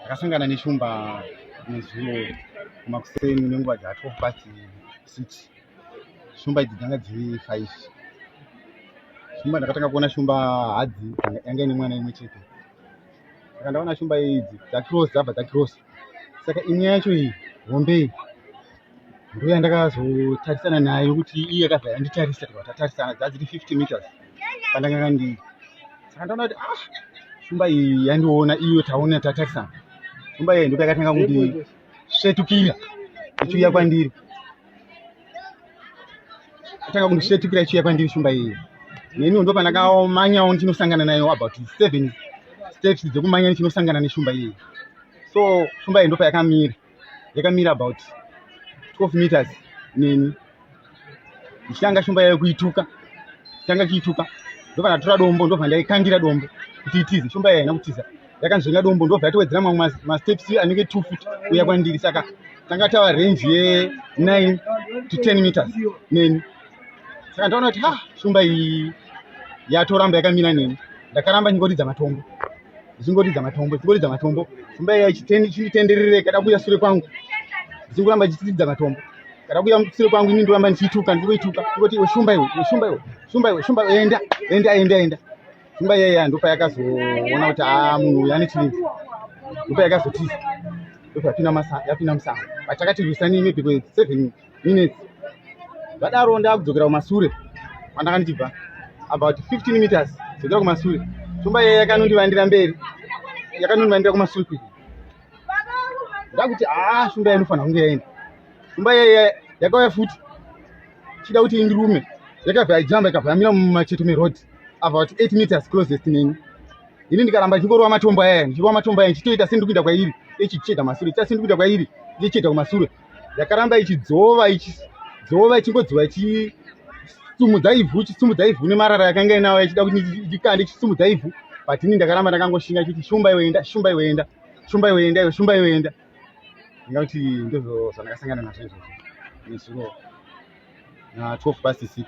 Ndakasangana neshumba nezuro kumakuseni nenguva dza 12 past 6. Shumba idzi dzanga dziri 5. Shumba ndakatanga kuona shumba hadzi yanga ine mwana imwe chete. Saka ndaona shumba idzi dzacross dzabva dzacross. Saka imwe yacho iyi hombe iyi ndoyandakazotarisana nayo kuti iye yakabva yanditarisa tikabva tatarisana dzadziri 50 meters pandakanga ndiri. Saka ndaona kuti ah shumba iyi yandiona iyo taona tatarisana. Shumba iyi ndoyakatanga kundisvetukira ichiuya kwandiri. Atanga kundisvetukira ichiuya kwandiri shumba iyi. Neniwo ndopandakamanyawo ndichinosangana nayo about 7 steps dzekumanya ndichinosangana neshumba iyi. So shumba iyi ndopayakamira. Yakamira about 12 meters neni. Ndichitanga shumba yayo kuituka. Tanga kuituka. Ndobva ndatora dombo ndobva ndaikandira dombo kuti itize. Shumba yayo haina kutiza. Yakanzvenga dombo ndobva yatowedzera mamwe masteps anenge 2 foot kuuya kwandiri. Saka tanga tava range ye 9 to 10 meters neni. Saka ndaona kuti ha shumba iyi yatoramba yakamira neni. Ndakaramba ndingoridza matombo. Ndichingoridza matombo, ndichingoridza matombo. Shumba iya ichinditenderere ikada kuuya sure kwangu. Ndichingoramba ndichiridza matombo. Kada kuuya sure kwangu ini ndoramba ndichiituka, ndingoituka. Ndingoti iwe shumba iwe, iwe shumba iwe, shumba iwe, shumba iwe, enda, enda, enda, enda. Shumba iya iya ndopayakazoona kuti ah munhu uyu ane chivindi. Ndopayakazotiza. Ndobva yapinda masa, yapinda musango. But takati rwisanei maybe kwe 7 minutes. Zvadaro ndakudzokera kumasure kwandanga ndichibva about 15 meters dzokera kumasure. Shumba iya yakanondivandira mberi. Yakanondivandira kumasure kuyi. Ndakuti ah shumba iya inofanira kunge yaenda. Shumba iya yakauya futi ichida kuti indirume. Yakabva yajamba ikabva yamira mumacheto meroad about 8 meters closest neni. Ini ndikaramba ndichingorova matombo aya, ndichirova matombo aya ndichitoita sendiri kuenda kwairi, ichicheda masure, ichiita sendiri kuenda kwairi, ichicheda kumasure. Yakaramba ichidzova, ichidzova, ichingodzova, ichisumudza ivhu, ichisumudza ivhu nemarara yakanga inayo ichida kuti ndikande, ichisumudza ivhu. But ini ndakaramba ndakangoshinga ichiti shumba iwe enda, shumba iwe enda, shumba iwe enda, iwe shumba iwe enda. Ndingati ndizvo zvandakasangana nazvo izvozvo nezuro na 12 past 6.